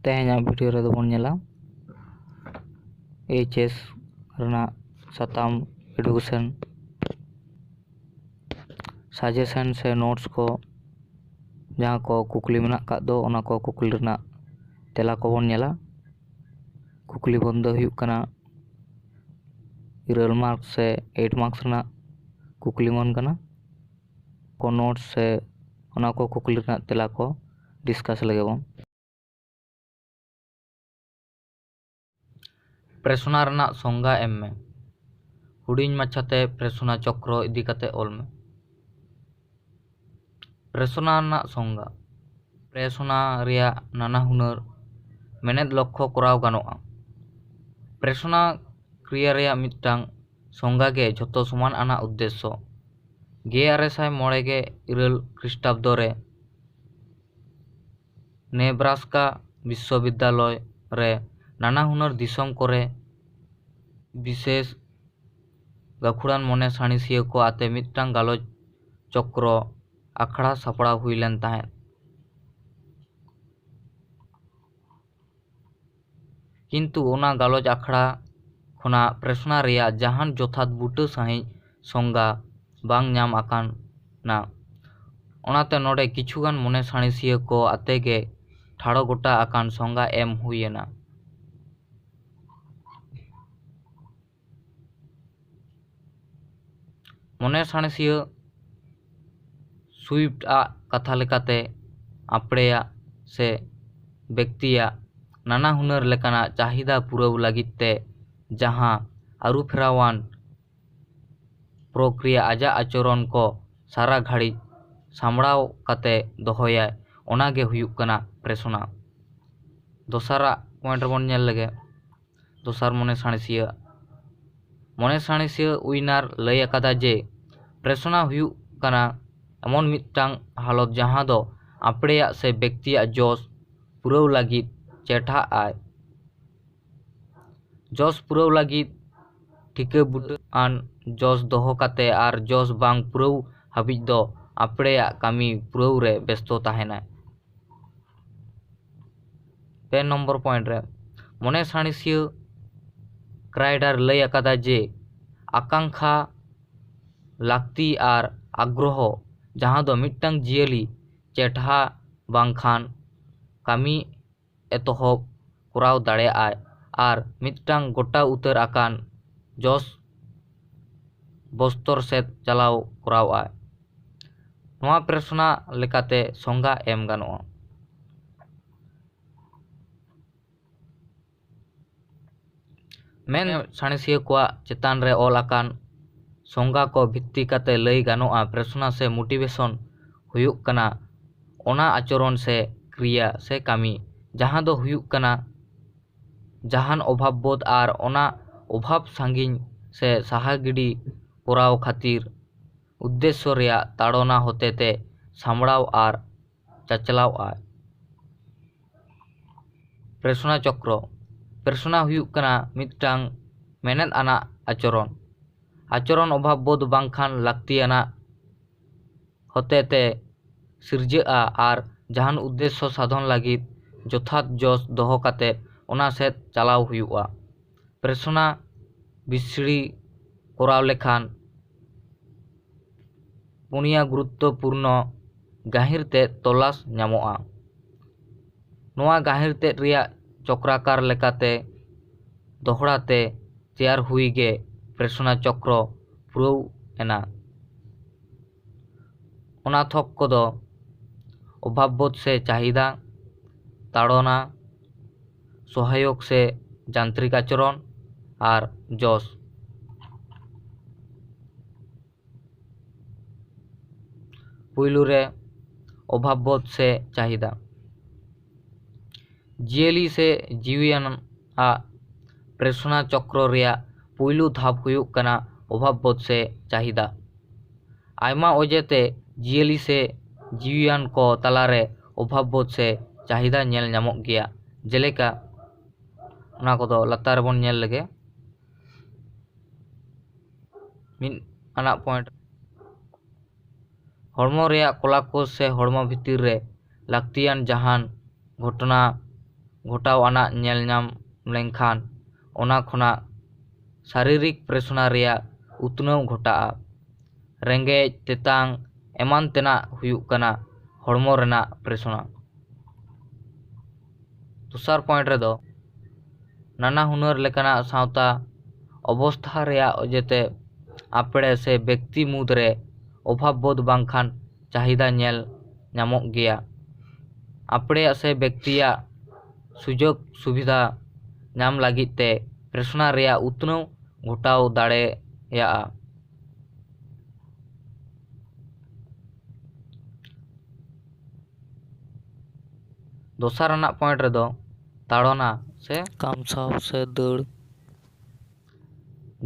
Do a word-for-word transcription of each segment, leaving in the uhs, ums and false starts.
ᱛᱮᱦᱮᱧᱟᱜ ᱵᱷᱤᱰᱤᱭᱳ ᱨᱮᱫᱚ ᱵᱚᱱ ᱧᱮᱞᱟ ᱮᱭᱤᱪ ᱮᱥ ᱨᱮᱱᱟᱜ ᱥᱟᱛᱟᱢ ᱮᱰᱩᱠᱮᱥᱚᱱ ᱥᱟᱡᱮᱥᱚᱱ ᱥᱮ ᱱᱳᱴᱥ ᱠᱚ, ᱡᱟᱦᱟᱸ ᱠᱚ ᱠᱩᱠᱞᱤ ᱢᱮᱱᱟᱜ ᱟᱠᱟᱫ ᱫᱚ, ᱚᱱᱟ ᱠᱚ ᱠᱩᱠᱞᱤ ᱨᱮᱱᱟᱜ ᱛᱮᱞᱟ ᱠᱚᱵᱚᱱ ᱧᱮᱞᱟ᱾ ᱠᱩᱠᱞᱤ ᱵᱚᱱ ᱫᱚ ᱦᱩᱭᱩᱜ ᱠᱟᱱᱟ, ᱤᱨᱟᱹᱞ ᱢᱟᱨᱠᱥ ᱥᱮ ᱮᱭᱤᱴ ᱢᱟᱨᱠᱥ ᱨᱮᱱᱟᱜ ᱠᱩᱠᱞᱤ ᱵᱚᱱ ᱠᱟᱱᱟ᱾ ᱠᱚ ᱱᱳᱴᱥ ᱥᱮ ᱚᱱᱟ ᱠᱚ ᱠᱩᱠᱞᱤ ᱨᱮᱱᱟᱜ ᱛᱮᱞᱟ ᱠᱚ ᱰᱤᱥᱠᱟᱥ ᱞᱮᱜᱮ ᱵᱚᱱ᱾ ᱯᱨᱮᱥᱚᱱᱟ ᱨᱮᱱᱟᱜ ᱥᱚᱝᱜᱟ ᱮᱢ ᱢᱮ᱾ ᱦᱩᱰᱤᱧ ᱢᱟᱪᱷᱟᱛᱮ ᱯᱨᱮᱥᱚᱱᱟ ᱪᱚᱠᱨᱚ ᱤᱫᱤ ᱠᱟᱛᱮ ᱚᱞ ᱢᱮ᱾ ᱯᱨᱮᱥᱚᱱᱟ ᱨᱮᱱᱟᱜ ᱥᱚᱝᱜᱟ᱾ ᱯᱨᱮᱥᱚᱱᱟ ᱨᱮᱭᱟᱜ ᱱᱟᱱᱟ ᱦᱩᱱᱟᱹᱨ ᱢᱮᱱᱮᱫ ᱞᱚᱠᱠᱷᱚ ᱠᱚᱨᱟᱣ ᱜᱟᱱᱚᱜᱼᱟ᱾ ᱯᱨᱮᱥᱚᱱᱟ ᱠᱨᱤᱭᱟ ᱨᱮᱭᱟᱜ ᱢᱤᱫᱴᱟᱝ ᱥᱚᱝᱜᱟ ᱜᱮ ᱡᱷᱚᱛᱚ ᱥᱚᱢᱟᱱ ᱟᱱᱟᱜ ᱩᱫᱽᱫᱮᱥᱥᱚ᱾ ᱜᱮᱞ ᱟᱨᱮ ᱥᱟᱭ ᱢᱚᱬᱮ ᱜᱮᱞ ᱤᱨᱟᱹᱞ ᱠᱷᱨᱤᱥᱴᱟᱵᱫᱚ ᱨᱮ ᱱᱮᱵᱨᱟᱥᱠᱟ ᱵᱤᱥᱥᱚᱵᱤᱫᱽᱫᱟᱞᱚᱭ ᱨᱮ ᱱᱟᱱᱟ ᱦᱩᱱᱟᱹᱨ ᱫᱤᱥᱚᱢ ᱠᱚᱨᱮ ᱵᱤᱥᱮᱥ ᱜᱟᱹᱠᱷᱩᱲᱟᱱ ᱢᱚᱱᱮ ᱥᱟᱬᱮᱥᱤᱭᱟᱹ ᱠᱚ ᱟᱛᱮ ᱢᱤᱫᱴᱟᱝ ᱜᱟᱞᱚᱪ ᱪᱚᱠᱨᱚ ᱟᱠᱷᱲᱟ ᱥᱟᱯᱲᱟᱣ ᱦᱩᱭ ᱞᱮᱱ ᱛᱟᱦᱮᱸᱫ᱾ ᱠᱤᱱᱛᱩ ᱚᱱᱟ ᱜᱟᱞᱚᱪ ᱟᱠᱷᱲᱟ ᱠᱷᱚᱱᱟᱜ ᱯᱨᱮᱥᱚᱱᱟ ᱨᱮᱭᱟᱜ ᱡᱟᱦᱟᱱ ᱡᱚᱛᱷᱟᱛ ᱵᱩᱴᱟᱹ ᱥᱟᱺᱦᱤᱡ ᱥᱚᱝᱜᱟ ᱵᱟᱝ ᱧᱟᱢ ᱟᱠᱟᱱᱟ᱾ ᱚᱱᱟᱛᱮ ᱱᱚᱰᱮ ᱠᱤᱪᱷᱩᱜᱟᱱ ᱢᱚᱱᱮ ᱥᱟᱬᱮᱥᱤᱭᱟᱹ ᱠᱚ ᱟᱛᱮ ᱜᱮ ᱴᱷᱟᱲᱚ ᱜᱚᱴᱟ ᱟᱠᱟᱱ ᱥᱚᱝᱜᱟ ᱮᱢ ᱦᱩᱭ ᱮᱱᱟ᱾ ᱢᱚᱱᱮ ᱥᱟᱬᱮᱥᱤᱭᱟᱹ ᱥᱩᱭᱤᱯᱴ ᱟᱜ ᱠᱟᱛᱷᱟ ᱞᱮᱠᱟᱛᱮ, ᱟᱯᱲᱮᱭᱟᱜ ᱥᱮ ᱵᱮᱠᱛᱤᱭᱟᱜ ᱱᱟᱱᱟ ᱦᱩᱱᱟᱹᱨ ᱞᱮᱠᱟᱱᱟᱜ ᱪᱟᱦᱤᱫᱟ ᱯᱩᱨᱟᱹᱣ ᱞᱟᱹᱜᱤᱫ ᱛᱮ ᱡᱟᱦᱟᱸ ᱟᱹᱨᱩᱯᱷᱮᱨᱟᱣᱟᱱ ᱯᱨᱚᱠᱨᱤᱭᱟ ᱟᱡᱟᱜ ᱟᱪᱚᱨᱚᱱ ᱠᱚ ᱥᱟᱨᱟ ᱜᱷᱟᱹᱲᱤᱡ ᱥᱟᱢᱵᱲᱟᱣ ᱠᱟᱛᱮ ᱫᱚᱦᱚᱭᱟᱭ, ᱚᱱᱟ ᱜᱮ ᱦᱩᱭᱩᱜ ᱠᱟᱱᱟ ᱯᱨᱮᱥᱚᱱᱟ᱾ ᱫᱚᱥᱟᱨᱟᱜ ᱯᱚᱭᱮᱱᱴ ᱨᱮᱵᱚᱱ ᱧᱮᱞ ᱞᱮᱜᱮ᱾ ᱫᱚᱥᱟᱨ ᱢᱚᱱᱮ ᱥᱟᱬᱮᱥᱤᱭᱟᱹ᱾ ᱢᱚᱱᱮ ᱥᱟᱬᱮᱥᱤᱭᱟᱹ ᱩᱭᱱᱟᱨ ᱞᱟᱹᱭ ᱟᱠᱟᱫᱟ ᱡᱮ ᱯᱨᱮᱥᱚᱱᱟ ᱦᱩᱭᱩᱜ ᱠᱟᱱᱟ ᱮᱢᱚᱱ ᱢᱤᱫᱴᱟᱝ ᱦᱟᱞᱚᱛ ᱡᱟᱦᱟᱸ ᱫᱚ ᱟᱯᱲᱮᱭᱟᱜ ᱥᱮ ᱵᱮᱠᱛᱤᱭᱟᱜ ᱡᱚᱥ ᱯᱩᱨᱟᱹᱣ ᱞᱟᱹᱜᱤᱫ ᱪᱮᱴᱷᱟᱜ ᱟᱭ᱾ ᱡᱚᱥ ᱯᱩᱨᱟᱹᱣ ᱞᱟᱹᱜᱤᱫ ᱴᱷᱤᱠᱟᱹ ᱵᱩᱴᱟᱹ ᱟᱱ ᱡᱚᱥ ᱫᱚᱦᱚ ᱠᱟᱛᱮ ᱟᱨ ᱡᱚᱥ ᱵᱟᱝ ᱯᱩᱨᱟᱹᱣ ᱦᱟᱹᱵᱤᱡ ᱫᱚ ᱟᱯᱲᱮᱭᱟᱜ ᱠᱟᱹᱢᱤ ᱯᱩᱨᱟᱹᱣ ᱨᱮ ᱵᱮᱥᱛᱚ ᱛᱟᱦᱮᱱᱟᱭ᱾ ᱯᱮ ᱱᱚᱢᱵᱚᱨ ᱯᱚᱭᱮᱱᱴ ᱨᱮ ᱢᱚᱱᱮ ᱥᱟᱬᱮᱥᱤᱭᱟᱹ ᱠᱨᱟᱭᱰᱟᱨ ᱞᱟᱹᱭ ᱟᱠᱟᱫᱟ ᱡᱮ ᱟᱠᱟᱝᱠᱷᱟ, ᱞᱟᱹᱠᱛᱤ ᱟᱨ ᱟᱜᱽᱨᱚᱦᱚ, ᱡᱟᱦᱟᱸ ᱫᱚ ᱢᱤᱫᱴᱟᱝ ᱡᱤᱭᱟᱹᱞᱤ ᱪᱮᱴᱦᱟ ᱵᱟᱝᱠᱷᱟᱱ ᱠᱟᱹᱢᱤ ᱮᱛᱚᱦᱚᱵ ᱠᱚᱨᱟᱣ ᱫᱟᱲᱮᱭᱟᱜᱼᱟᱭ ᱟᱨ ᱢᱤᱫᱴᱟᱝ ᱜᱚᱴᱟ ᱩᱛᱟᱹᱨ ᱟᱠᱟᱱ ᱡᱚᱥ ᱵᱚᱥᱛᱚᱨ ᱥᱮᱫ ᱪᱟᱞᱟᱣ ᱠᱚᱨᱟᱣᱟᱭ᱾ ᱱᱚᱣᱟ ᱯᱨᱮᱥᱱᱟ ᱞᱮᱠᱟᱛᱮ ᱥᱚᱝᱜᱟ ᱮᱢ ᱜᱟᱱᱚᱜᱼᱟ᱾ ᱢᱮᱱ ᱥᱟᱬᱮᱥᱤᱭᱟᱹ ᱠᱚᱣᱟᱜ ᱪᱮᱛᱟᱱ ᱨᱮ ᱚᱞ ᱟᱠᱟᱱ ᱥᱚᱝᱜᱟ ᱠᱚ ᱵᱷᱤᱛᱛᱤ ᱠᱟᱛᱮ ᱞᱟᱹᱭ ᱜᱟᱱᱚᱜᱼᱟ, ᱯᱨᱮᱥᱱᱟ ᱥᱮ ᱢᱳᱴᱤᱵᱷᱮᱥᱚᱱ ᱦᱩᱭᱩᱜ ᱠᱟᱱᱟ ᱚᱱᱟ ᱟᱪᱚᱨᱚᱱ ᱥᱮ ᱠᱨᱤᱭᱟ ᱥᱮ ᱠᱟᱹᱢᱤ, ᱡᱟᱦᱟᱸ ᱫᱚ ᱦᱩᱭᱩᱜ ᱠᱟᱱᱟ ᱡᱟᱦᱟᱱ ᱚᱵᱷᱟᱵ ᱵᱳᱫᱷ ᱟᱨ ᱚᱱᱟ ᱚᱵᱷᱟᱵ ᱥᱟᱺᱜᱤᱧ ᱥᱮ ᱥᱟᱦᱟ ᱜᱤᱰᱤ ᱠᱚᱨᱟᱣ ᱠᱷᱟᱹᱛᱤᱨ ᱩᱫᱽᱫᱮᱥᱥᱚ ᱨᱮᱭᱟᱜ ᱛᱟᱲᱚᱱᱟ ᱦᱚᱛᱮᱛᱮ ᱥᱟᱢᱵᱲᱟᱣ ᱟᱨ ᱪᱟᱪᱞᱟᱣᱼᱟᱭ᱾ ᱯᱨᱮᱥᱱᱟ ᱪᱚᱠᱨᱚ᱾ ᱯᱨᱮᱥᱱᱟ ᱦᱩᱭᱩᱜ ᱠᱟᱱᱟ ᱢᱤᱫᱴᱟᱝ ᱢᱮᱱᱮᱫ ᱟᱱᱟᱜ ᱟᱪᱚᱨᱚᱱ᱾ ᱟᱪᱚᱨᱚᱱ ᱚᱵᱷᱟᱵ ᱵᱳᱫᱷ ᱵᱟᱝᱠᱷᱟᱱ ᱞᱟᱹᱠᱛᱤᱭᱟᱱᱟᱜ ᱦᱚᱛᱮᱛᱮ ᱥᱤᱨᱡᱟᱹᱜᱼᱟ ᱟᱨ ᱡᱟᱦᱟᱱ ᱩᱫᱽᱫᱮᱥᱥᱚ ᱥᱟᱫᱷᱚᱱ ᱞᱟᱹᱜᱤᱫ ᱡᱚᱛᱷᱟᱛ ᱡᱚᱥ ᱫᱚᱦᱚ ᱠᱟᱛᱮ ᱚᱱᱟ ᱥᱮᱫ ᱪᱟᱞᱟᱣ ᱦᱩᱭᱩᱜᱼᱟ᱾ ᱯᱨᱮᱥᱱᱟ ᱵᱤᱥᱲᱤ ᱠᱚᱨᱟᱣ ᱞᱮᱠᱷᱟᱱ ᱯᱩᱱᱭᱟ ᱜᱩᱨᱩᱛᱛᱚᱯᱩᱨᱱᱚ ᱜᱟᱹᱦᱤᱨ ᱛᱮᱫ ᱛᱚᱞᱟᱥ ᱧᱟᱢᱚᱜᱼᱟ᱾ ᱱᱚᱣᱟ ᱜᱟᱹᱦᱤᱨ ᱛᱮᱫ ᱨᱮᱭᱟᱜ ᱪᱚᱠᱨᱟᱠᱟᱨ ᱞᱮᱠᱟᱛᱮ ᱫᱚᱦᱲᱟ ᱛᱮ ᱛᱮᱭᱟᱨ ᱦᱩᱭ ᱜᱮ ᱯᱨᱮᱥᱱᱟ ᱪᱚᱠᱨᱚ ᱯᱩᱨᱟᱹᱣ ᱮᱱᱟ᱾ ᱚᱱᱟ ᱛᱷᱚᱠ ᱠᱚᱫᱚ ᱚᱵᱷᱟᱵ ᱵᱳᱫᱷ ᱥᱮ ᱪᱟᱦᱤᱫᱟ, ᱛᱟᱲᱚᱱᱟ, ᱥᱚᱦᱟᱭᱚᱠ ᱥᱮ ᱡᱟᱱᱛᱨᱤᱠ ᱟᱪᱚᱨᱚᱱ ᱟᱨ ᱡᱚᱥ᱾ ᱯᱩᱭᱞᱩ ᱨᱮ ᱚᱵᱷᱟᱵ ᱵᱳᱫᱷ ᱥᱮ ᱪᱟᱦᱤᱫᱟ᱾ ᱡᱤᱭᱟᱹᱞᱤ ᱥᱮ ᱡᱤᱣᱤᱭᱟᱱ ᱟᱜ ᱯᱨᱮᱥᱱᱟ ᱪᱚᱠᱨᱚ ᱨᱮᱭᱟᱜ ᱯᱩᱭᱞᱩ ᱫᱷᱟᱯ ᱦᱩᱭᱩᱜ ᱠᱟᱱᱟ ᱚᱵᱷᱟᱵ ᱵᱳᱫᱷ ᱥᱮ ᱪᱟᱦᱤᱫᱟ᱾ ᱟᱭᱢᱟ ᱚᱡᱮ ᱛᱮ ᱡᱤᱭᱟᱹᱞᱤ ᱥᱮ ᱡᱤᱣᱤᱭᱟᱱ ᱠᱚ ᱛᱟᱞᱟᱨᱮ ᱚᱵᱷᱟᱵ ᱵᱳᱫᱷ ᱥᱮ ᱪᱟᱦᱤᱫᱟ ᱧᱮᱞ ᱧᱟᱢᱚᱜ ᱜᱮᱭᱟ, ᱡᱮᱞᱮᱠᱟ ᱚᱱᱟ ᱠᱚᱫᱚ ᱞᱟᱛᱟᱨ ᱨᱮᱵᱚᱱ ᱧᱮᱞ ᱞᱮᱜᱮ᱾ ᱢᱤᱫ ᱟᱱᱟᱜ ᱯᱚᱭᱮᱱᱴ, ᱦᱚᱲᱢᱚ ᱨᱮᱭᱟᱜ ᱠᱚᱞᱟᱠᱳᱥ ᱥᱮ ᱦᱚᱲᱢᱚ ᱵᱷᱤᱛᱤᱨ ᱨᱮ ᱞᱟᱹᱠᱛᱤᱭᱟᱱ ᱡᱟᱦᱟᱱ ᱜᱷᱚᱴᱚᱱᱟ ᱜᱷᱚᱴᱟᱣ ᱟᱱᱟᱜ ᱧᱮᱞ ᱧᱟᱢ ᱞᱮᱱᱠᱷᱟᱱ, ᱚᱱᱟ ᱠᱷᱚᱱᱟᱜ ᱥᱟᱨᱤᱨᱤᱠ ᱯᱨᱮᱥᱚᱱᱟ ᱨᱮᱭᱟᱜ ᱩᱛᱱᱟᱹᱣ ᱜᱷᱚᱴᱟᱜᱼᱟ᱾ ᱨᱮᱸᱜᱮᱡ, ᱛᱮᱛᱟᱝ ᱮᱢᱟᱱ ᱛᱮᱱᱟᱜ ᱦᱩᱭᱩᱜ ᱠᱟᱱᱟ ᱦᱚᱲᱢᱚ ᱨᱮᱱᱟᱜ ᱯᱨᱮᱥᱚᱱᱟ᱾ ᱫᱚᱥᱟᱨ ᱯᱚᱭᱮᱱᱴ ᱨᱮᱫᱚ, ᱱᱟᱱᱟ ᱦᱩᱱᱟᱹᱨ ᱞᱮᱠᱟᱱᱟᱜ ᱥᱟᱶᱛᱟ ᱚᱵᱚᱥᱛᱷᱟ ᱨᱮᱭᱟᱜ ᱚᱡᱮᱛᱮ ᱟᱯᱲᱮ ᱥᱮ ᱵᱮᱠᱛᱤ ᱢᱩᱫᱽᱨᱮ ᱚᱵᱷᱟᱵᱽ ᱵᱳᱫᱷ ᱵᱟᱝᱠᱷᱟᱱ ᱪᱟᱦᱤᱫᱟ ᱧᱮᱞ ᱧᱟᱢᱚᱜ ᱜᱮᱭᱟ᱾ ᱟᱯᱲᱮᱭᱟᱜ ᱥᱮ ᱵᱮᱠᱛᱤᱭᱟᱜ ᱥᱩᱡᱳᱜᱽ ᱥᱩᱵᱤᱫᱷᱟ ᱧᱟᱢ ᱞᱟᱹᱜᱤᱫ ᱛᱮ ᱯᱨᱮᱥᱚᱱᱟ ᱨᱮᱭᱟᱜ ᱩᱛᱱᱟᱹᱣ ᱜᱷᱚᱴᱟᱣ ᱫᱟᱲᱮᱭᱟᱜᱼᱟ᱾ ᱫᱚᱥᱟᱨ ᱟᱱᱟᱜ ᱯᱚᱭᱮᱱᱴ ᱨᱮᱫᱚ ᱛᱟᱲᱚᱱᱟ ᱥᱮ ᱠᱟᱢᱥᱟᱣ ᱥᱮ ᱫᱟᱹᱲ᱾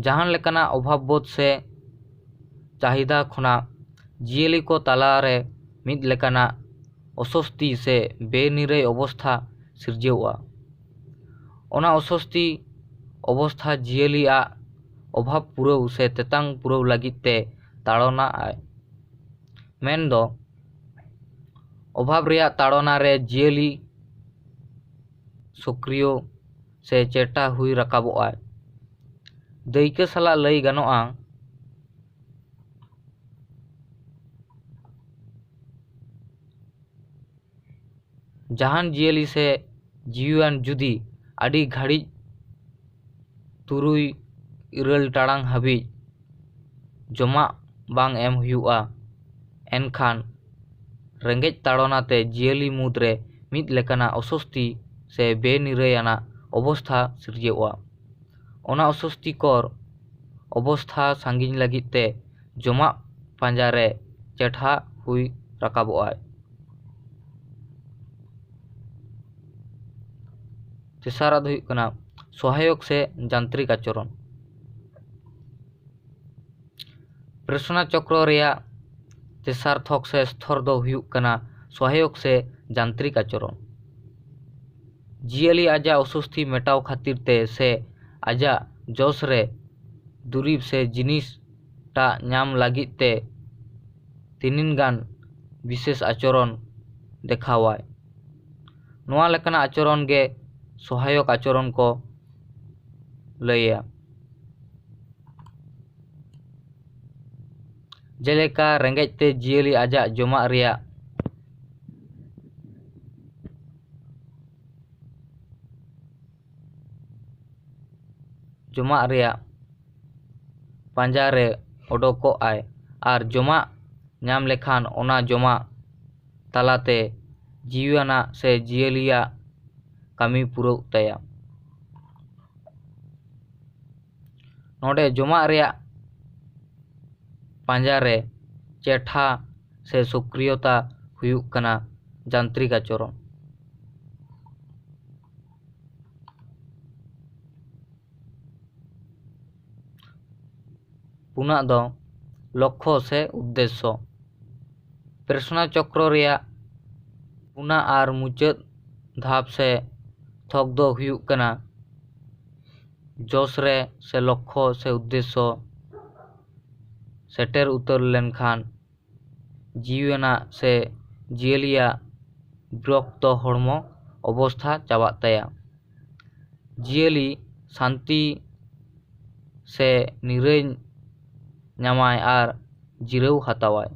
ᱡᱟᱦᱟᱱ ᱞᱮᱠᱟᱱᱟᱜ ᱚᱵᱷᱟᱵᱽ ᱵᱳᱫᱷ ᱥᱮ ᱪᱟᱦᱤᱫᱟ ᱠᱷᱚᱱᱟᱜ ᱡᱤᱭᱟᱹᱞᱤ ᱠᱚ ᱛᱟᱞᱟᱨᱮ ᱢᱤᱫ ᱞᱮᱠᱟᱱᱟᱜ ᱚᱥᱚᱥᱛᱤ ᱥᱮ ᱵᱮᱱᱤᱨᱟᱹᱭ ᱚᱵᱚᱥᱛᱷᱟ ᱥᱤᱨᱡᱟᱹᱣᱚᱜᱼᱟ᱾ ᱚᱱᱟ ᱚᱥᱚᱥᱛᱤ ᱚᱵᱚᱥᱛᱷᱟ ᱡᱤᱭᱟᱹᱞᱤᱭᱟᱜ ᱚᱵᱷᱟᱵᱽ ᱯᱩᱨᱟᱹᱣ ᱥᱮ ᱛᱮᱛᱟᱝ ᱯᱩᱨᱟᱹᱣ ᱞᱟᱹᱜᱤᱫ ᱛᱮ ᱛᱟᱲᱚᱱᱟᱜᱼᱟᱭ᱾ ᱢᱮᱱᱫᱚ, ᱚᱵᱷᱟᱵᱽ ᱨᱮᱭᱟᱜ ᱛᱟᱲᱚᱱᱟ ᱨᱮ ᱡᱤᱭᱟᱹᱞᱤ ᱥᱚᱠᱨᱤᱭᱚ ᱥᱮ ᱪᱮᱴᱟ ᱦᱩᱭ ᱨᱟᱠᱟᱵᱚᱜᱼᱟᱭ᱾ ᱫᱟᱹᱭᱠᱟᱹ ᱥᱟᱞᱟᱜ ᱞᱟᱹᱭ ᱜᱟᱱᱚᱜᱼᱟ, ᱡᱟᱦᱟᱱ ᱡᱤᱭᱟᱹᱞᱤ ᱥᱮ ᱡᱤᱣᱤᱭᱟᱱ ᱡᱩᱫᱤ ᱟᱹᱰᱤ ᱜᱷᱟᱹᱲᱤᱡ ᱛᱩᱨᱩᱭ ᱤᱨᱟᱹᱞ ᱴᱟᱲᱟᱝ ᱦᱟᱹᱵᱤᱡ ᱡᱚᱢᱟᱜ ᱵᱟᱝ ᱮᱢ ᱦᱩᱭᱩᱜᱼᱟ, ᱮᱱᱠᱷᱟᱱ ᱨᱮᱸᱜᱮᱡ ᱛᱟᱲᱚᱱᱟ ᱛᱮ ᱡᱤᱭᱟᱹᱞᱤ ᱢᱩᱫᱽᱨᱮ ᱢᱤᱫ ᱞᱮᱠᱟᱱᱟᱜ ᱚᱥᱚᱥᱛᱤ ᱥᱮ ᱵᱮᱱᱤᱨᱟᱹᱭ ᱟᱱᱟᱜ ᱚᱵᱚᱥᱛᱷᱟ ᱥᱤᱨᱡᱟᱹᱜᱼᱟ᱾ ᱚᱱᱟ ᱚᱥᱚᱥᱛᱤᱠᱚᱨ ᱚᱵᱚᱥᱛᱷᱟ ᱥᱟᱺᱜᱤᱧ ᱞᱟᱹᱜᱤᱫ ᱛᱮ ᱡᱚᱢᱟᱜ ᱯᱟᱸᱡᱟ ᱨᱮ ᱪᱮᱴᱷᱟ ᱦᱩᱭ ᱨᱟᱠᱟᱵᱚᱜᱼᱟᱭ᱾ ᱛᱮᱥᱟᱨᱟᱜ ᱫᱚ ᱦᱩᱭᱩᱜ ᱠᱟᱱᱟ ᱥᱚᱦᱟᱭᱚᱠ ᱥᱮ ᱡᱟᱱᱛᱨᱤᱠ ᱟᱪᱚᱨᱚᱱ᱾ ᱯᱨᱮᱥᱚᱱᱟ ᱪᱚᱠᱨᱚ ᱨᱮᱭᱟᱜ ᱛᱮᱥᱟᱨ ᱛᱷᱚᱠ ᱥᱮ ᱥᱛᱷᱚᱨ ᱫᱚ ᱦᱩᱭᱩᱜ ᱠᱟᱱᱟ ᱥᱚᱦᱟᱭᱚᱠ ᱥᱮ ᱡᱟᱱᱛᱨᱤᱠ ᱟᱪᱚᱨᱚᱱ᱾ ᱡᱤᱭᱟᱹᱞᱤ ᱟᱡᱟᱜ ᱚᱥᱚᱥᱛᱤ ᱢᱮᱴᱟᱣ ᱠᱷᱟᱹᱛᱤᱨ ᱛᱮ ᱥᱮ ᱟᱡᱟᱜ ᱡᱚᱥ ᱨᱮ ᱫᱩᱨᱤᱵᱽ ᱥᱮ ᱡᱤᱱᱤᱥ ᱴᱟᱜ ᱧᱟᱢ ᱞᱟᱹᱜᱤᱫ ᱛᱮ ᱛᱤᱱᱤᱱ ᱜᱟᱱ ᱵᱤᱥᱮᱥ ᱟᱪᱚᱨᱚᱱ ᱫᱮᱠᱷᱟᱣᱟᱭ᱾ ᱱᱚᱣᱟ ᱞᱮᱠᱟᱱᱟᱜ ᱟᱪᱚᱨᱚᱱ ᱜᱮ ᱥᱚᱦᱟᱭᱚᱠ ᱟᱪᱚᱨᱚᱱ ᱠᱚ ᱞᱟᱹᱭᱟ᱾ ᱡᱮᱞᱮᱠᱟ, ᱨᱮᱸᱜᱮᱡ ᱛᱮ ᱡᱤᱭᱟᱹᱞᱤ ᱟᱡᱟᱜ ᱡᱚᱢᱟᱜ ᱨᱮᱭᱟᱜ ᱡᱚᱢᱟᱜ ᱨᱮᱭᱟᱜ ᱯᱟᱸᱡᱟ ᱨᱮ ᱚᱰᱚᱠᱚᱜ ᱟᱭ ᱟᱨ ᱡᱚᱢᱟᱜ ᱧᱟᱢ ᱞᱮᱠᱷᱟᱱ ᱚᱱᱟ ᱡᱚᱢᱟᱜ ᱛᱟᱞᱟᱛᱮ ᱡᱤᱣᱤᱭᱟᱱᱟᱜ ᱥᱮ ᱡᱤᱭᱟᱹᱞᱤᱭᱟᱜ ᱠᱟᱹᱢᱤ ᱯᱩᱨᱟᱹᱜ ᱛᱟᱭᱟ᱾ ᱱᱚᱰᱮ ᱡᱚᱢᱟᱜ ᱨᱮᱭᱟᱜ ᱯᱟᱸᱡᱟ ᱨᱮ ᱪᱮᱴᱷᱟ ᱥᱮ ᱥᱚᱠᱨᱤᱭᱚᱛᱟ ᱦᱩᱭᱩᱜ ᱠᱟᱱᱟ ᱡᱟᱱᱛᱨᱤᱠ ᱟᱪᱚᱨᱚᱱ᱾ ᱯᱩᱱᱟᱜ ᱫᱚ ᱞᱚᱠᱠᱷᱚ ᱥᱮ ᱩᱫᱽᱫᱮᱥᱥᱚ᱾ ᱯᱨᱮᱥᱱᱟ ᱪᱚᱠᱨᱚ ᱨᱮᱭᱟᱜ ᱯᱩᱱᱟᱜ ᱟᱨ ᱢᱩᱪᱟᱹᱫ ᱫᱷᱟᱯ ᱥᱮ ᱛᱷᱚᱠ ᱫᱚ ᱦᱩᱭᱩᱜ ᱠᱟᱱᱟ ᱡᱚᱥ ᱨᱮ ᱥᱮ ᱞᱚᱠᱠᱷᱚ ᱥᱮ ᱩᱫᱽᱫᱮᱥᱥᱚ ᱥᱮᱴᱮᱨ ᱩᱛᱟᱹᱨ ᱞᱮᱱᱠᱷᱟᱱ ᱡᱤᱣᱤᱭᱟᱱᱟᱜ ᱥᱮ ᱡᱤᱭᱟᱹᱞᱤᱭᱟᱜ ᱵᱤᱨᱚᱠᱛᱚ ᱦᱚᱲᱢᱚ ᱚᱵᱚᱥᱛᱷᱟ ᱪᱟᱵᱟᱜ ᱛᱟᱭᱟ᱾ ᱡᱤᱭᱟᱹᱞᱤ ᱥᱟᱱᱛᱤ ᱥᱮ ᱱᱤᱨᱟᱹᱭ ᱧᱟᱢᱟᱭ ᱟᱨ ᱡᱤᱨᱟᱹᱣ ᱦᱟᱛᱟᱣᱟᱭ᱾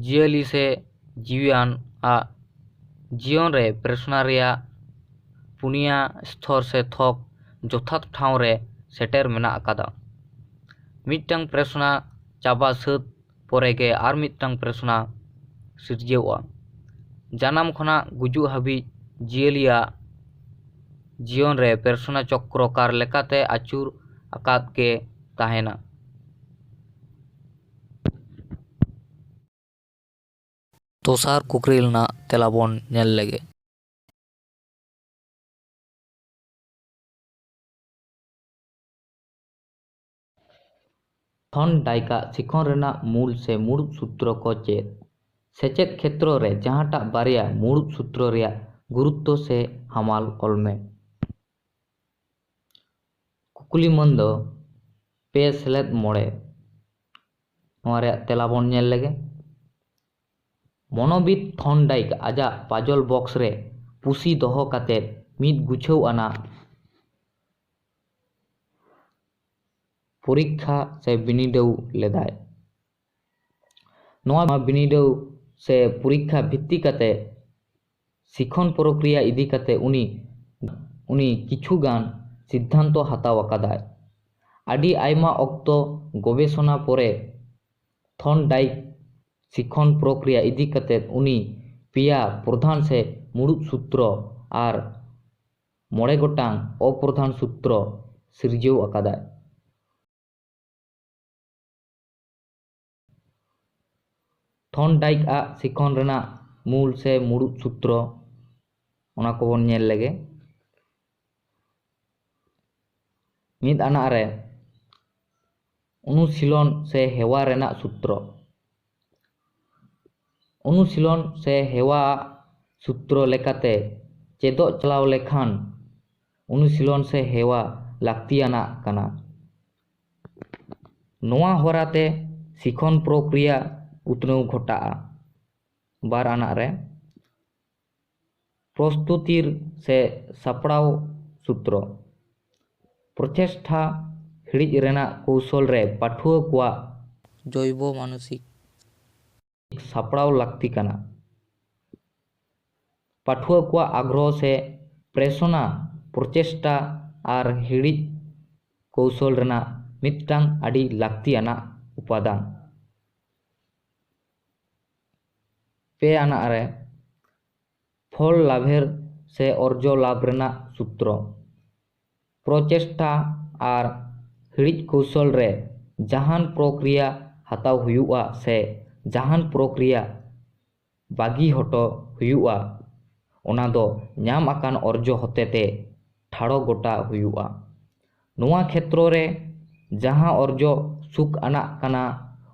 ᱡᱤᱭᱟᱹᱞᱤ ᱥᱮ ᱡᱤᱣᱤᱭᱟᱱ ᱟᱜ ᱡᱤᱭᱚᱱ ᱨᱮ ᱯᱨᱮᱥᱱᱟ ᱨᱮᱭᱟᱜ ᱯᱩᱱᱭᱟ ᱥᱛᱷᱚᱨ ᱥᱮ ᱛᱷᱚᱠ ᱡᱚᱛᱷᱟᱛ ᱴᱷᱟᱶ ᱨᱮ ᱥᱮᱴᱮᱨ ᱢᱮᱱᱟᱜ ᱟᱠᱟᱫᱟ᱾ ᱢᱤᱫᱴᱟᱝ ᱯᱨᱮᱥᱱᱟ ᱪᱟᱵᱟ ᱥᱟᱹᱛ ᱯᱚᱨᱮ ᱜᱮ ᱟᱨ ᱢᱤᱫᱴᱟᱝ ᱯᱨᱮᱥᱱᱟ ᱥᱤᱨᱡᱟᱹᱣᱜᱼᱟ᱾ ᱡᱟᱱᱟᱢ ᱠᱷᱚᱱᱟᱜ ᱜᱩᱡᱩᱜ ᱦᱟᱹᱵᱤᱡ ᱡᱤᱭᱟᱹᱞᱤᱭᱟᱜ ᱡᱤᱭᱚᱱ ᱨᱮ ᱯᱨᱮᱥᱱᱟ ᱪᱚᱠᱨᱚᱠᱟᱨ ᱞᱮᱠᱟᱛᱮ ᱟᱹᱪᱩᱨ ᱟᱠᱟᱫ ᱜᱮ ᱛᱟᱦᱮᱱᱟ᱾ ᱫᱚᱥᱟᱨ ᱠᱩᱠᱞᱤ ᱨᱮᱱᱟᱜ ᱛᱮᱞᱟ ᱵᱚᱱ ᱧᱮᱞ ᱞᱮᱜᱮ᱾ ᱛᱷᱚᱱᱰᱟᱭᱤᱠ ᱟᱜ ᱥᱤᱠᱷᱚᱱ ᱨᱮᱱᱟᱜ ᱢᱩᱞ ᱥᱮ ᱢᱩᱲᱩᱫ ᱥᱩᱛᱨᱚ ᱠᱚ ᱪᱮᱫ? ᱥᱮᱪᱮᱫ ᱠᱷᱮᱛᱨᱚ ᱨᱮ ᱡᱟᱦᱟᱸᱴᱟᱜ ᱵᱟᱨᱭᱟ ᱢᱩᱲᱩᱫ ᱥᱩᱛᱨᱚ ᱨᱮᱭᱟᱜ ᱜᱩᱨᱩᱛᱛᱚ ᱥᱮ ᱦᱟᱢᱟᱞ ᱚᱞ ᱢᱮ᱾ ᱠᱩᱠᱞᱤ ᱢᱟᱹᱱ ᱫᱚ ᱯᱮ ᱥᱮᱞᱮᱫ ᱢᱚᱬᱮ᱾ ᱱᱚᱣᱟ ᱨᱮᱭᱟᱜ ᱛᱮᱞᱟ ᱵᱚᱱ ᱧᱮᱞ ᱞᱮᱜᱮ᱾ ᱢᱚᱱᱳᱵᱤᱫ ᱛᱷᱚᱱᱰᱟᱭᱤᱠ ᱟᱡᱟᱜ ᱯᱟᱡᱚᱞ ᱵᱚᱠᱥ ᱨᱮ ᱯᱩᱥᱤ ᱫᱚᱦᱚ ᱠᱟᱛᱮ ᱢᱤᱫ ᱜᱩᱪᱷᱟᱹᱣ ᱟᱱᱟᱜ ᱯᱚᱨᱤᱠᱠᱷᱟ ᱥᱮ ᱵᱤᱱᱤᱰᱟᱹᱣ ᱞᱮᱫᱟᱭ᱾ ᱱᱚᱣᱟ ᱵᱤᱱᱤᱰᱟᱹᱣ ᱥᱮ ᱯᱚᱨᱤᱠᱠᱷᱟ ᱵᱷᱤᱛᱛᱤ ᱠᱟᱛᱮ ᱥᱤᱠᱷᱚᱱ ᱯᱨᱚᱠᱨᱤᱭᱟ ᱤᱫᱤ ᱠᱟᱛᱮ ᱩᱱᱤ, ᱩᱱᱤ ᱠᱤᱪᱷᱩ ᱜᱟᱱ ᱥᱤᱫᱽᱫᱷᱟᱱᱛᱚ ᱦᱟᱛᱟᱣ ᱟᱠᱟᱫᱟᱭ᱾ ᱟᱹᱰᱤ ᱟᱭᱢᱟ ᱚᱠᱛᱚ ᱜᱚᱵᱮᱥᱚᱱᱟ ᱯᱚᱨᱮ ᱛᱷᱚᱱᱰᱟᱭᱤᱠ ᱥᱤᱠᱷᱚᱱ ᱯᱨᱚᱠᱨᱤᱭᱟ ᱤᱫᱤ ᱠᱟᱛᱮ ᱩᱱᱤ ᱯᱮᱭᱟ ᱯᱨᱚᱫᱷᱟᱱ ᱥᱮ ᱢᱩᱲᱩᱫ ᱥᱩᱛᱨᱚ ᱟᱨ ᱢᱚᱬᱮ ᱜᱚᱴᱟᱝ ᱚᱯᱨᱚᱫᱷᱟᱱ ᱥᱩᱛᱨᱚ ᱥᱤᱨᱡᱟᱹᱣ ᱟᱠᱟᱫᱟᱭ᱾ ᱛᱷᱚᱱᱰᱟᱭᱤᱠ ᱟᱜ ᱥᱤᱠᱷᱚᱱ ᱨᱮᱱᱟᱜ ᱢᱩᱞ ᱥᱮ ᱢᱩᱲᱩᱫ ᱥᱩᱛᱨᱚ, ᱚᱱᱟ ᱠᱚᱵᱚᱱ ᱧᱮᱞ ᱞᱮᱜᱮ᱾ ᱢᱤᱫ ᱟᱱᱟᱜ ᱨᱮ ᱚᱱᱩᱥᱤᱞᱚᱱ ᱥᱮ ᱦᱮᱣᱟ ᱨᱮᱱᱟᱜ ᱥᱩᱛᱨᱚ᱾ ᱚᱱᱩᱥᱤᱞᱚᱱ ᱥᱮ ᱦᱮᱣᱟ ᱥᱩᱛᱨᱚ ᱞᱮᱠᱟᱛᱮ ᱪᱮᱫᱚᱜ ᱪᱟᱞᱟᱣ ᱞᱮᱠᱷᱟᱱ ᱚᱱᱩᱥᱤᱞᱚᱱ ᱥᱮ ᱦᱮᱣᱟ ᱞᱟᱹᱠᱛᱤᱭᱟᱱᱟᱜ ᱠᱟᱱᱟ᱾ ᱱᱚᱣᱟ ᱦᱚᱨᱟᱛᱮ ᱥᱤᱠᱷᱚᱱ ᱯᱨᱚᱠᱨᱤᱭᱟ ᱩᱛᱱᱟᱹᱣ ᱜᱷᱚᱴᱟᱜᱼᱟ᱾ ᱵᱟᱨ ᱟᱱᱟᱜ ᱨᱮ ᱯᱨᱚᱥᱛᱩᱛᱤᱨ ᱥᱮ ᱥᱟᱯᱲᱟᱣ ᱥᱩᱛᱨᱚ᱾ ᱯᱨᱚᱪᱮᱥᱴᱷᱟ ᱦᱤᱲᱤᱡ ᱨᱮᱱᱟᱜ ᱠᱳᱣᱥᱚᱞ ᱨᱮ ᱯᱟᱹᱴᱷᱩᱣᱟᱹ ᱠᱚᱣᱟᱜ ᱡᱚᱭᱵᱚ ᱢᱟᱱᱚᱥᱤᱠ ᱥᱟᱯᱲᱟᱣ ᱞᱟᱹᱠᱛᱤ ᱠᱟᱱᱟ᱾ ᱯᱟᱹᱴᱷᱩᱣᱟᱹ ᱠᱚᱣᱟᱜ ᱟᱜᱽᱨᱚᱦᱚ ᱥᱮ ᱯᱨᱮᱥᱚᱱᱟ ᱯᱨᱚᱪᱮᱥᱴᱟ ᱟᱨ ᱦᱤᱲᱤᱡ ᱠᱳᱣᱥᱚᱞ ᱨᱮᱱᱟᱜ ᱢᱤᱫᱴᱟᱝ ᱟᱹᱰᱤ ᱞᱟᱹᱠᱛᱤᱭᱟᱱᱟᱜ ᱩᱯᱟᱫᱟᱱ᱾ ᱯᱮ ᱟᱱᱟᱜ ᱨᱮ ᱯᱷᱚᱞ ᱞᱟᱵᱷᱮᱨ ᱥᱮ ᱚᱨᱡᱚ ᱞᱟᱵᱷ ᱨᱮᱱᱟᱜ ᱥᱩᱛᱨᱚ᱾ ᱯᱨᱚᱪᱮᱥᱴᱟ ᱟᱨ ᱦᱤᱲᱤᱡ ᱠᱳᱣᱥᱚᱞ ᱨᱮ ᱡᱟᱦᱟᱱ ᱯᱨᱚᱠᱨᱤᱭᱟ ᱦᱟᱛᱟᱣ ᱦᱩᱭᱩᱜᱼᱟ ᱥᱮ ᱡᱟᱦᱟᱱ ᱯᱨᱚᱠᱨᱤᱭᱟ ᱵᱟᱹᱜᱤ ᱦᱚᱴᱚ ᱦᱩᱭᱩᱜᱼᱟ, ᱚᱱᱟ ᱫᱚ ᱧᱟᱢ ᱟᱠᱟᱱ ᱚᱨᱡᱚ ᱦᱚᱛᱮᱛᱮ ᱴᱷᱟᱲᱚ ᱜᱚᱴᱟ ᱦᱩᱭᱩᱜᱼᱟ᱾ ᱱᱚᱣᱟ ᱠᱷᱮᱛᱨᱚ ᱨᱮ ᱡᱟᱦᱟᱸ ᱚᱨᱡᱚ ᱥᱩᱠ ᱟᱱᱟᱜ ᱠᱟᱱᱟ,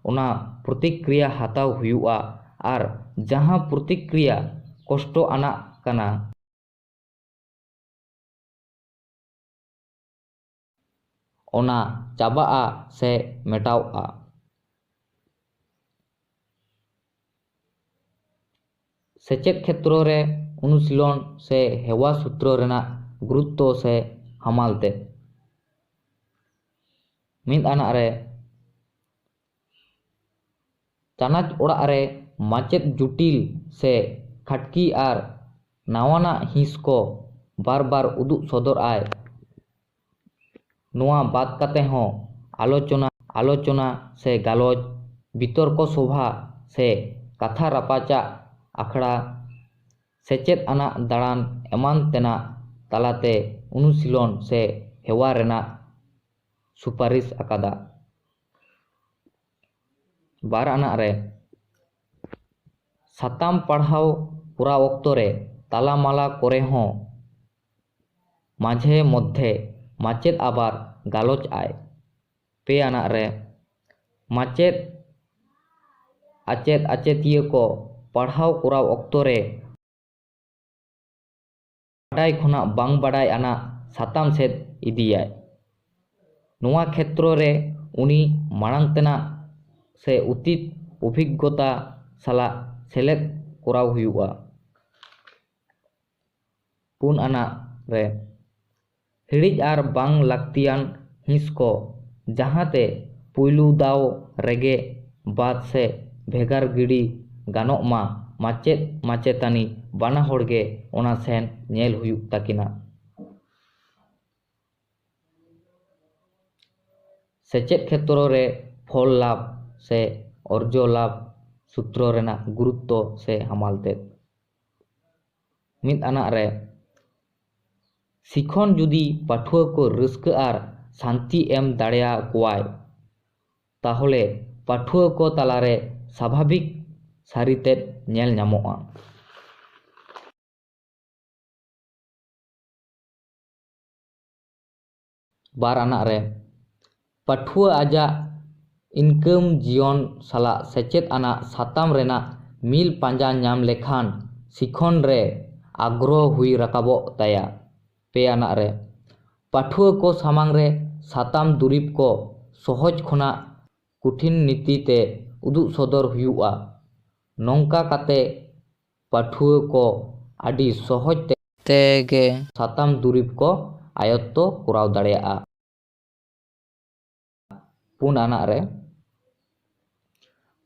ᱚᱱᱟ ᱯᱨᱚᱛᱤᱠᱨᱤᱭᱟ ᱦᱟᱛᱟᱣ ᱦᱩᱭᱩᱜᱼᱟ᱾ ᱟᱨ ᱡᱟᱦᱟᱸ ᱯᱨᱚᱛᱤᱠᱨᱤᱭᱟ ᱠᱚᱥᱴᱚ ᱟᱱᱟᱜ ᱠᱟᱱᱟ, ᱚᱱᱟ ᱪᱟᱵᱟᱜᱼᱟ ᱥᱮ ᱢᱮᱴᱟᱣᱜᱼᱟ᱾ ᱥᱮᱪᱮᱫ ᱠᱷᱮᱛᱨᱚ ᱨᱮ ᱚᱱᱩᱥᱤᱞᱚᱱ ᱥᱮ ᱦᱮᱣᱟ ᱥᱩᱛᱨᱚ ᱨᱮᱱᱟᱜ ᱜᱩᱨᱩᱛᱛᱚ ᱥᱮ ᱦᱟᱢᱟᱞ ᱛᱮᱫ᱾ ᱢᱤᱫ ᱟᱱᱟᱜ ᱨᱮ, ᱪᱟᱱᱟᱪ ᱚᱲᱟᱜ ᱨᱮ ᱢᱟᱪᱮᱫ ᱡᱩᱴᱤᱞ ᱥᱮ ᱠᱷᱟᱴᱠᱤ ᱟᱨ ᱱᱟᱣᱟᱱᱟᱜ ᱦᱤᱸᱥ ᱠᱚ ᱵᱟᱨ ᱵᱟᱨ ᱩᱫᱩᱜ ᱥᱚᱫᱚᱨ ᱟᱭ᱾ ᱱᱚᱣᱟ ᱵᱟᱫ ᱠᱟᱛᱮ ᱦᱚᱸ ᱟᱞᱳᱪᱚᱱᱟ, ᱟᱞᱳᱪᱚᱱᱟ ᱥᱮ ᱜᱟᱞᱚᱪ, ᱵᱤᱛᱚᱨᱠᱚ ᱥᱚᱵᱷᱟ ᱥᱮ ᱠᱟᱛᱷᱟ ᱨᱟᱯᱟᱪᱟᱜ ᱟᱠᱷᱲᱟ, ᱥᱮᱪᱮᱫ ᱟᱱᱟᱜ ᱫᱟᱬᱟᱱ ᱮᱢᱟᱱ ᱛᱮᱱᱟᱜ ᱛᱟᱞᱟᱛᱮ ᱚᱱᱩᱥᱤᱞᱚᱱ ᱥᱮ ᱦᱮᱣᱟ ᱨᱮᱱᱟᱜ ᱥᱩᱯᱟᱨᱤᱥ ᱟᱠᱟᱫᱟ᱾ ᱵᱟᱨ ᱟᱱᱟᱜ ᱨᱮ, ᱥᱟᱛᱟᱢ ᱯᱟᱲᱦᱟᱣ ᱠᱚᱨᱟᱣ ᱚᱠᱛᱚ ᱨᱮ ᱛᱟᱞᱟᱢᱟᱞᱟ ᱠᱚᱨᱮ ᱦᱚᱸ ᱢᱟᱡᱷᱮ ᱢᱚᱫᱽᱫᱷᱮ ᱢᱟᱪᱮᱫ ᱟᱵᱟᱨ ᱜᱟᱞᱚᱪ ᱟᱭ᱾ ᱯᱮ ᱟᱱᱟᱜ ᱨᱮ, ᱢᱟᱪᱮᱫ, ᱟᱪᱮᱫ, ᱟᱪᱮᱛᱤᱭᱟᱹ ᱠᱚ ᱯᱟᱲᱦᱟᱣ ᱠᱚᱨᱟᱣ ᱚᱠᱛᱚ ᱨᱮ ᱵᱟᱰᱟᱭ ᱠᱷᱚᱱᱟᱜ ᱵᱟᱝ ᱵᱟᱰᱟᱭ ᱟᱱᱟᱜ ᱥᱟᱛᱟᱢ ᱥᱮᱫ ᱤᱫᱤᱭᱟᱭ᱾ ᱱᱚᱣᱟ ᱠᱷᱮᱛᱨᱚ ᱨᱮ ᱩᱱᱤ ᱢᱟᱲᱟᱝ ᱛᱮᱱᱟᱜ ᱥᱮ ᱚᱛᱤᱛ ᱚᱵᱷᱤᱜᱽᱜᱚᱛᱟ ᱥᱟᱞᱟᱜ ᱥᱮᱞᱮᱫ ᱠᱚᱨᱟᱣ ᱦᱩᱭᱩᱜᱼᱟ᱾ ᱯᱩᱱ ᱟᱱᱟᱜ ᱨᱮ, ᱦᱤᱲᱤᱡ ᱟᱨ ᱵᱟᱝ ᱞᱟᱹᱠᱛᱤᱭᱟᱱ ᱦᱤᱸᱥ ᱠᱚ, ᱡᱟᱦᱟᱸ ᱛᱮ ᱯᱩᱭᱞᱩ ᱫᱟᱣ ᱨᱮᱜᱮ ᱵᱟᱫ ᱥᱮ ᱵᱷᱮᱜᱟᱨ ᱜᱤᱰᱤ ᱜᱟᱱᱚᱜ ᱢᱟ, ᱢᱟᱪᱮᱫ ᱢᱟᱪᱮᱛᱟᱹᱱᱤ ᱵᱟᱱᱟ ᱦᱚᱲ ᱜᱮ ᱚᱱᱟ ᱥᱮᱱ ᱧᱮᱞ ᱦᱩᱭᱩᱜ ᱛᱟᱹᱠᱤᱱᱟ᱾ ᱥᱮᱪᱮᱫ ᱠᱷᱮᱛᱨᱚ ᱨᱮ ᱯᱷᱚᱞ ᱞᱟᱵᱷ ᱥᱮ ᱚᱨᱡᱚ ᱞᱟᱵᱷ ᱥᱩᱛᱨᱚ ᱨᱮᱱᱟᱜ ᱜᱩᱨᱩᱛᱛᱚ ᱥᱮ ᱦᱟᱢᱟᱞ ᱛᱮᱫ᱾ ᱢᱤᱫ ᱟᱱᱟᱜ ᱨᱮ, ᱥᱤᱠᱷᱚᱱ ᱡᱩᱫᱤ ᱯᱟᱹᱴᱷᱩᱣᱟᱹ ᱠᱚ ᱨᱟᱹᱥᱠᱟᱹ ᱟᱨ ᱥᱟᱱᱛᱤ ᱮᱢ ᱫᱟᱲᱮᱭᱟᱠᱚᱣᱟᱭ, ᱛᱟᱦᱚᱞᱮ ᱯᱟᱹᱴᱷᱩᱣᱟᱹ ᱠᱚ ᱛᱟᱞᱟᱨᱮ ᱥᱟᱵᱷᱟᱵᱤᱠ ᱥᱟᱹᱨᱤ ᱛᱮᱫ ᱧᱮᱞ ᱧᱟᱢᱚᱜᱼᱟ᱾ ᱵᱟᱨ ᱟᱱᱟᱜ ᱨᱮ, ᱯᱟᱹᱴᱷᱩᱣᱟᱹ ᱟᱡᱟᱜ ᱤᱱᱠᱟᱹᱢ ᱡᱤᱭᱚᱱ ᱥᱟᱞᱟᱜ ᱥᱮᱪᱮᱫ ᱟᱱᱟᱜ ᱥᱟᱛᱟᱢ ᱨᱮᱱᱟᱜ ᱢᱤᱞ ᱯᱟᱸᱡᱟ ᱧᱟᱢ ᱞᱮᱠᱷᱟᱱ ᱥᱤᱠᱷᱚᱱ ᱨᱮ ᱟᱜᱽᱨᱚᱦᱚ ᱦᱩᱭ ᱨᱟᱠᱟᱵᱚᱜ ᱛᱟᱭᱟ᱾ ᱯᱮ ᱟᱱᱟᱜ ᱨᱮ, ᱯᱟᱹᱴᱷᱩᱣᱟᱹ ᱠᱚ ᱥᱟᱢᱟᱝ ᱨᱮ ᱥᱟᱛᱟᱢ ᱫᱩᱨᱤᱵ ᱠᱚ ᱥᱚᱦᱚᱡ ᱠᱷᱚᱱᱟᱜ ᱠᱩᱴᱷᱤᱱ ᱱᱤᱛᱤ ᱛᱮ ᱩᱫᱩᱜ ᱥᱚᱫᱚᱨ ᱦᱩᱭᱩᱜᱼᱟ᱾ ᱱᱚᱝᱠᱟ ᱠᱟᱛᱮ ᱯᱟᱹᱴᱷᱩᱣᱟᱹ ᱠᱚ ᱟᱹᱰᱤ ᱥᱚᱦᱚᱡ ᱛᱮ ᱛᱮᱜᱮ ᱥᱟᱛᱟᱢ ᱫᱩᱨᱤᱵ ᱠᱚ ᱟᱭᱚᱛᱛᱚ ᱠᱚᱨᱟᱣ ᱫᱟᱲᱮᱭᱟᱜᱼᱟ᱾ ᱯᱩᱱ ᱟᱱᱟᱜ ᱨᱮ,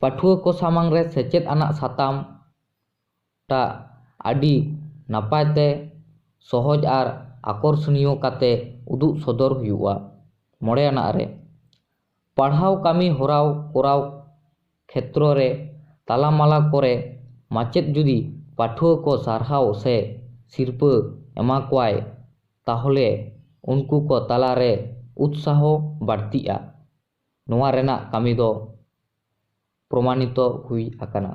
ᱯᱟᱹᱴᱷᱩᱣᱟᱹ ᱠᱚ ᱥᱟᱢᱟᱝ ᱨᱮ ᱥᱮᱪᱮᱫ ᱟᱱᱟᱜ ᱥᱟᱛᱟᱢ ᱴᱟᱜ ᱟᱹᱰᱤ ᱱᱟᱯᱟᱭ ᱛᱮ, ᱥᱚᱦᱚᱡ ᱟᱨ ᱟᱠᱚᱨᱥᱚᱱᱤᱭᱚ ᱠᱟᱛᱮ ᱩᱫᱩᱜ ᱥᱚᱫᱚᱨ ᱦᱩᱭᱩᱜᱼᱟ᱾ ᱢᱚᱬᱮ ᱟᱱᱟᱜ ᱨᱮ, ᱯᱟᱲᱦᱟᱣ ᱠᱟᱹᱢᱤ ᱦᱚᱨᱟᱣ ᱠᱚᱨᱟᱣ ᱠᱷᱮᱛᱨᱚ ᱨᱮ ᱛᱟᱞᱟᱢᱟᱞᱟ ᱠᱚᱨᱮ ᱢᱟᱪᱮᱫ ᱡᱩᱫᱤ ᱯᱟᱹᱴᱷᱩᱣᱟᱹ ᱠᱚ ᱥᱟᱨᱦᱟᱣ ᱥᱮ ᱥᱤᱨᱯᱟᱹ ᱮᱢᱟ ᱠᱚᱣᱟᱭ, ᱛᱟᱦᱚᱞᱮ ᱩᱱᱠᱩ ᱠᱚ ᱛᱟᱞᱟᱨᱮ ᱩᱛᱥᱟᱦᱚ ᱵᱟᱹᱲᱛᱤᱜᱼᱟ᱾ ᱱᱚᱣᱟ ᱨᱮᱱᱟᱜ ᱠᱟᱹᱢᱤ ᱫᱚ ᱯᱨᱚᱢᱟᱱᱤᱛᱚ ᱦᱩᱭ ᱟᱠᱟᱱᱟ᱾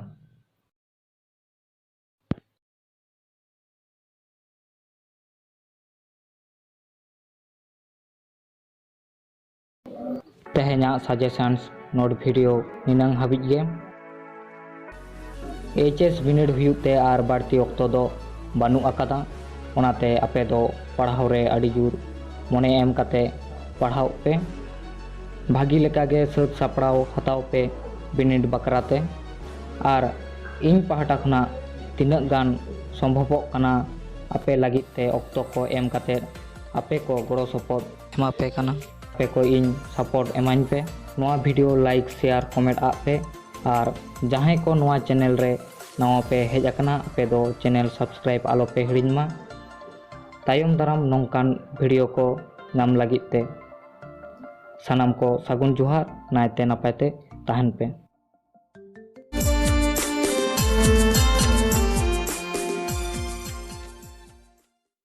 ᱛᱮᱦᱮᱧᱟᱜ suggestions note video ᱱᱤᱱᱟᱹᱝ ᱦᱟᱹᱵᱤᱡ ᱜᱮ᱾ H S ᱵᱤᱱᱤᱰ ᱦᱩᱭᱩᱜ ᱛᱮ ᱟᱨ ᱵᱟᱹᱲᱛᱤ ᱚᱠᱛᱚ ᱫᱚ ᱵᱟᱹᱱᱩᱜ ᱟᱠᱟᱫᱟ, ᱚᱱᱟᱛᱮ ᱟᱯᱮ ᱫᱚ ᱯᱟᱲᱦᱟᱣ ᱨᱮ ᱟᱹᱰᱤ ᱡᱳᱨ ᱢᱚᱱᱮ ᱮᱢ ᱠᱟᱛᱮ ᱯᱟᱲᱦᱟᱣ ᱯᱮ᱾ ᱵᱷᱟᱹᱜᱤ ᱞᱮᱠᱟ ᱜᱮ ᱥᱟᱹᱛ ᱥᱟᱯᱲᱟᱣ ᱦᱟᱛᱟᱣ ᱯᱮ ᱵᱤᱱᱤᱰ ᱵᱟᱠᱷᱨᱟ ᱛᱮ᱾ ᱟᱨ ᱤᱧ ᱯᱟᱦᱴᱟ ᱠᱷᱚᱱᱟᱜ ᱛᱤᱱᱟᱹᱜ ᱜᱟᱱ ᱥᱚᱢᱵᱷᱚᱵᱚᱜ ᱠᱟᱱᱟ, ᱟᱯᱮ ᱞᱟᱹᱜᱤᱫ ᱛᱮ ᱚᱠᱛᱚ ᱠᱚ ᱮᱢ ᱠᱟᱛᱮ ᱟᱯᱮ ᱠᱚ ᱜᱚᱲᱚ ᱥᱚᱯᱚᱦᱚᱫ ᱮᱢᱟ ᱯᱮ ᱠᱟᱱᱟ᱾ ᱟᱯᱮ ᱠᱚ ᱤᱧ support ᱮᱢᱟᱹᱧ ᱯᱮ᱾ ᱱᱚᱣᱟ video like, share, comment ᱟᱜ ᱯᱮ᱾ ᱟᱨ ᱡᱟᱦᱟᱸᱭ ᱠᱚ ᱱᱚᱣᱟ channel ᱨᱮ ᱱᱟᱣᱟ ᱯᱮ ᱦᱮᱡ ᱟᱠᱟᱱᱟ, ᱟᱯᱮ ᱫᱚ channel subscribe ᱟᱞᱚ ᱯᱮ ᱦᱤᱲᱤᱧ ᱢᱟ᱾ ᱛᱟᱭᱚᱢ ᱫᱟᱨᱟᱢ ᱱᱚᱝᱠᱟᱱ video ᱠᱚ ᱧᱟᱢ ᱞᱟᱹᱜᱤᱫ ᱛᱮ ᱥᱟᱱᱟᱢ ᱠᱚ ᱥᱟᱹᱜᱩᱱ ᱡᱚᱦᱟᱨ, ᱱᱟᱭᱛᱮ ᱱᱟᱯᱟᱭ ᱛᱮ ᱛᱟᱦᱮᱱ ᱯᱮ᱾